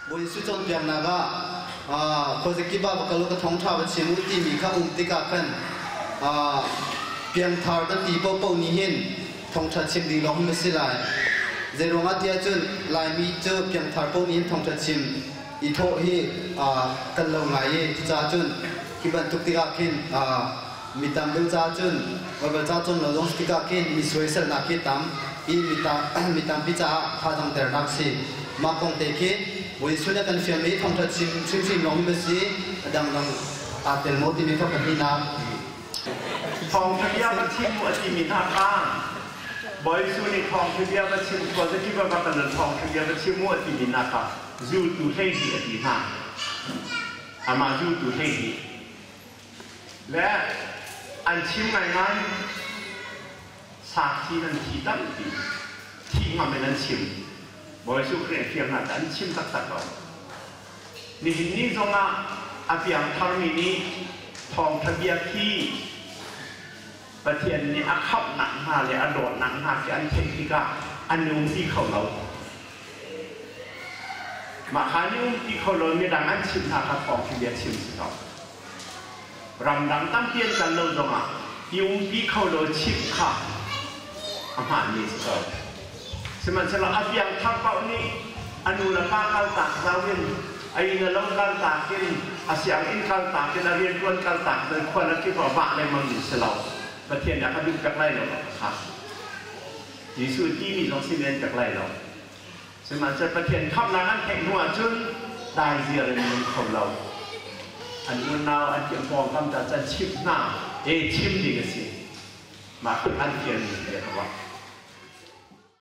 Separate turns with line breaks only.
Bawi Jesuh cawnpiaknak ah khuazakip ah va kal u ka thawngṭha va chim u timi kha um tikah khan piangthar kan ti paohpaoh nih hin thawngṭha chim ding lawng hi a si lai. Zeiruangah tiah cun Laimi cu piangthar paoh nih hin thawngṭha chim i thawh hi kan lo ngai i cucaah cun hi bantuk tikah khin mi tam deuh caah cun Baibal ca cawn lo zong si tikah khin mi soiselnak hi tam i mi tampi caah thazaangternak si. Mah kong te khi Bawi Jesuh nih a kan fialmi thawngṭha chim hrimhrim lawng hi si a dangdang aa tel maw timi kha pahnihnak.
Thawngṭha bia va chim u a timi hna kha Bawi Jesuh nih thawngṭha bia va chim khuazakip ah va kal in thawngṭha bia va chim u a timi hna kha zultu 12 a ti hna. Amah zultu 12. Le an chim ngaingai sakthi nan thi tampi thi ngam in an chim. Bawi Jesuh Khrih fiang hna an chim taktak ko. Nihin ni zongah a piangtharmi nih thawngṭha bia khi Pathian nih a khamhnak hna le a dawtnak hna khi an theih tikah an i umpi kho lo. Mah kha an i umpi kho lo midang an chimh hna kha thawngṭha bia chim si ko. Ramdang tampi an kal lo zongah i umpi kho lo chimh kha a hmaanmi si ko. Sihmanhsehlaw a piangthar paoh nih a nu le pa kaltak zau in, a inn a lo kaltak in, a sianginn kaltak in, a rianṭuan kaltak in khua le kip ah vah lengmang mi si lo. Pathian nih a ka duh pek lai lo kha. Jesuh timi zong si men pek lai lo. Sihmanhsehlaw Pathian khamhnak an theih hnu ahcun dai ziar in nung kho lo. An unau an ti pawngkam ta can chimh hna, e chim ding a si. Mah kha an fialmi bia ka ruah.